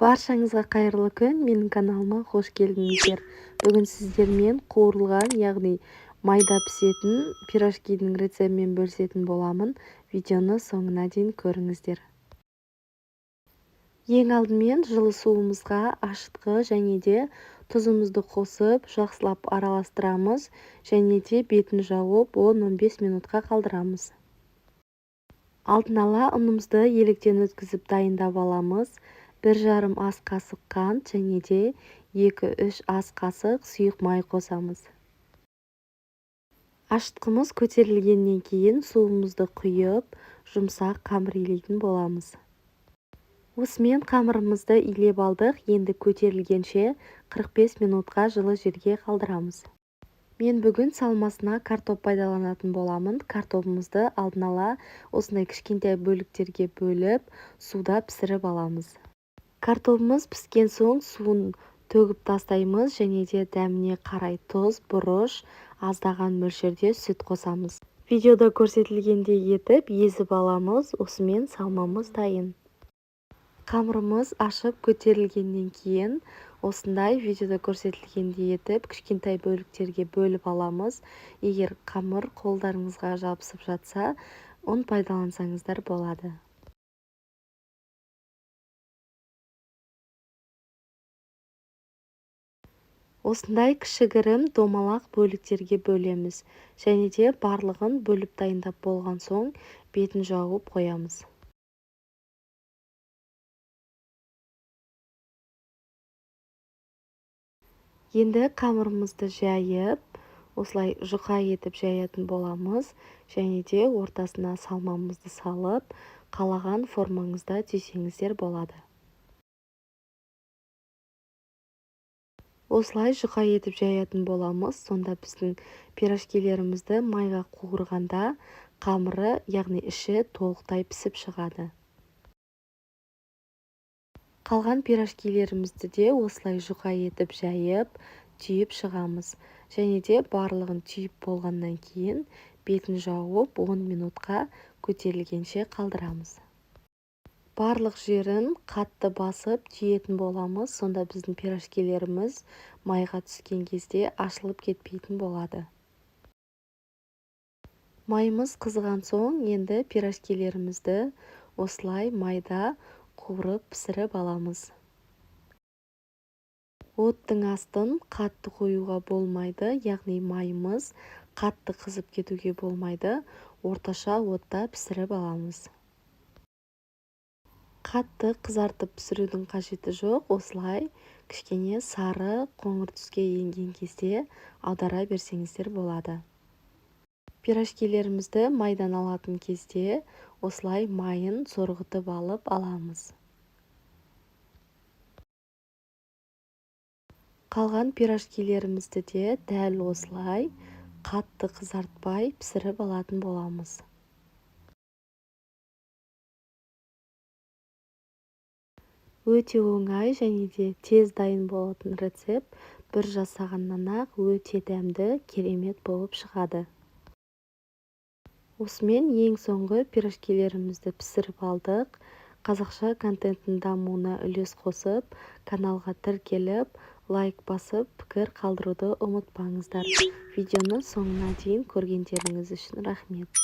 Баршаңызға қайырлы күн! Менің каналыма қош келдіңіздер! Бүгін сіздермен қуырылған, яғни майда пісетін пирожкидің рецептімен бөлісетін боламын. Видеоны соңына дейін көріңіздер. Ең алдымен жылы суымызға ашытқы және де тұзымызды қосып, жақсылап араластырамыз және де бетін жауып 10-15 минутқа қалдырамыз. Алдын ала ұнымызды електен өткізіп дайындап аламыз. 1,5 ас қасық қант және де 2-3 ас қасық сұйық май қосамыз. Ашытқымыз көтерілгеннен кейін суымызды құйып, жұмсақ қамыр илейтін боламыз. Осымен қамырымызды илеп алдық, енді көтерілгенше 45 минутқа жылы жерге қалдырамыз. Мен бүгін салмасына картоп пайдаланатын боламын. Картобымызды алдын ала осындай кішкентай бөліктерге бөліп, суда пісіріп аламыз. Картобымыз піскен соң суын төгіп тастаймыз және де дәміне қарай тұз, бұрыш, аздаған мөлшерде сүт қосамыз. Видеода көрсетілгендей етіп езіп аламыз. Осымен салмамыз дайын. Қамырымыз ашып көтерілгеннен кейін осындай видеода көрсетілгендей етіп кішкентай бөліктерге бөліп аламыз. Егер қамыр қолдарыңызға жабысып жатса, ұн пайдалансаңыздар болады. Осындай кішігірім домалақ бөліктерге бөлеміз және де барлығын бөліп дайындап болған соң бетін жауып қоямыз. Енді қамырымызды жайып, осылай жұқа етіп жаятын боламыз және де ортасына салмамызды салып, қалаған формаңызда түйсеңіздер болады. Осылай жұқа етіп жаятын боламыз. Сонда біздің пирожкилерімізді майға қуырғанда қамыры, яғни іші толықтай пісіп шығады. Қалған пирожкилерімізді де осылай жұқа етіп жайып, түйіп шығамыз. Және де барлығын түйіп болғаннан кейін бетін жауып 10 минутқа көтерілгенше қалдырамыз. Барлық жерін қатты басып түйетін боламыз. Сонда біздің пирожкилеріміз майға түскен кезде ашылып кетпейтін болады. Майымыз қызған соң енді пирожкилерімізді осылай майда қуырып пісіріп аламыз. Оттың астын қатты қоюға болмайды, яғни майымыз қатты қызып кетуге болмайды, орташа отта пісіріп аламыз. Қатты қызартып пісірудің қажеті жоқ, осылай кішкене сары қоңыр түске енген кезде аудара берсеңіздер болады. Пирожкилерімізді майдан алатын кезде осылай майын сорғытып алып аламыз. Қалған пирожкилерімізді де дәл осылай қатты қызартпай пісіріп алатын боламыз. Өте оңай және де тез дайын болатын рецепт, бір жасағаннан-ақ өте дәмді, керемет болып шығады. Осымен ең соңғы пирожкилерімізді пісіріп алдық. Қазақша контенттің дамуына үлес қосып, каналға тіркеліп, лайк басып, пікір қалдыруды ұмытпаңыздар. Видеоны соңына дейін көргендеріңіз үшін рахмет.